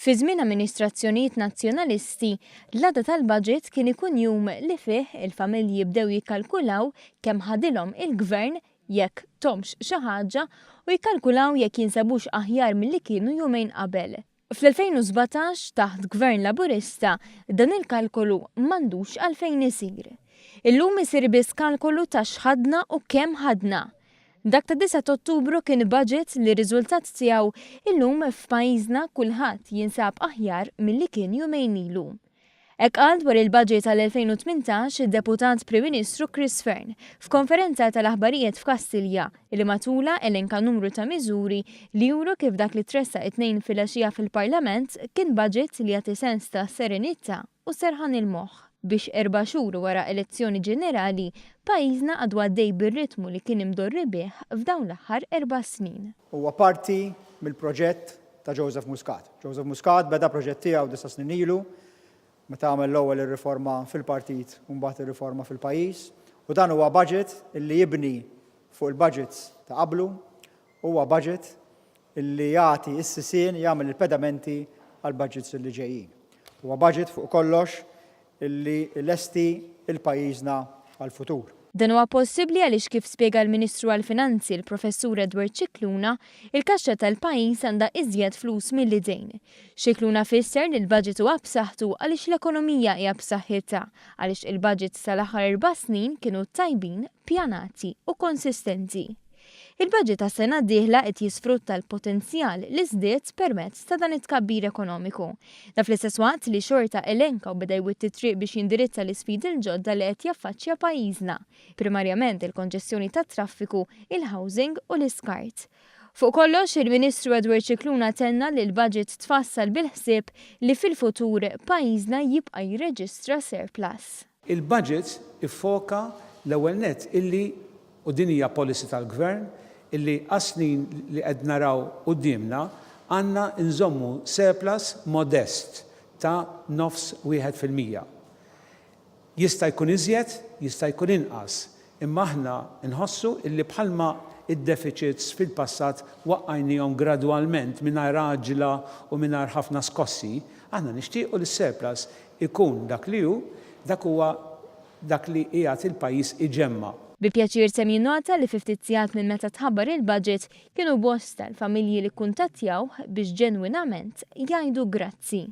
Fi żmien amministrazzjonijiet Nazzjonalisti, l-għada tal-budget kien ikun jum li fih il-familji bdew jikkalkulaw kemm ħadilhom il-Gvern, jekk thomx xi ħaġa, u jikkalkulaw jekk jinsabux aħjar milli kienu jumejn qabel. Fl-2017, taħt Gvern Laburista, dan il-kalkolu m'għandux għalfejn isir. Illum isir biss kalkolu ta' x'ħadna u kemm ħadna. Dak ta' 9 Ottubru kien budget li r-riżultat tiegħu illum f'pajjiżna kulħadd jinsab aħjar milli kien jumejn ilu. Hekk qal dwar il-budget għal-2018 id-Deputat Prim Ministru Chris Fearne f'konferenza tal-aħbarijiet f'Kastilja li matulha elenka numru ta' miżuri li juru kif dak li tressaq it-Tnejn filgħaxija fil-Parlament kien budget li jagħti sens ta' serenità u serħan il-moħħ biex 4 xhur wara elezzjoni ġenerali pajjiżna għadu għaddej bir-ritmu li kien imdorri bih f'dawn l-aħħar 4 snin. Huwa parti mill-proġett ta' Joseph Muscat. Joseph Muscat beda proġett tiegħu 9 snin ilu meta għamel l-ewwel ir-riforma fil-partit u mbagħad ir-riforma fil-pajjiż. U dan huwa budget illi jibni fuq il-budgets ta' qablu, huwa budget illi jagħti s-sisien, jagħmel il-pedamenti għal budgets illi ġejjin. Huwa budget fuq kollox illi lesti lil pajjiżna għal-futur. Dan huwa possibbli għaliex, kif spjega l-Ministru għall-Finanzi, l-Professur Edward Scicluna, il-kaxxa tal-pajjiż għandha iżjed flus milli dejn. Scicluna fisser li l-budget huwa b'saħħtu għaliex l-ekonomija hija b'saħħitha, għaliex il-budget tal-aħħar 4 snin kienu tajbin, pjanati u konsistenti. Il-budget ta' sena d-dieħla qed jisfrutta l-potenzjal li żdied permezz ta' dan it-tkabbir ekonomiku. Da fl-istess waqt li xorta elenka u beda jwitti triq biex jindirizza l-isfidi l-ġodda li qed jaffaċċja pajjiżna, primarjament il-konġestjoni tat-traffiku, il-housing u l-iskart. Fuq kollox, il-Ministru Edward Scicluna tenna li l-budget tfassal bil-ħsieb li fil-futur pajjiżna jibqa' jirreġistra surplus. Il-budget iffoka l-ewwel net illi, u din hija policy tal-gvern, illi għas-snin li qed naraw quddiemna għandna nżommu surplus modest ta' 0.5%. Jista' jkun iżjed, jista' jkun inqas, imma aħna nħossu illi bħalma id-deficits fil-passat waqqajnihom gradwalment mingħajr għaġla u mingħajr ħafna skossi, aħna nixtiequ li s-surplus ikun dak li hu, dak huwa dak li qiegħed il-pajjiż iġemma. Bi pjaċir temm jinnota li fi ftit sigħat minn meta tħabbar il-budget kienu bosta l-familji li kuntattjaw biex ġenwinament jgħidu grazzi.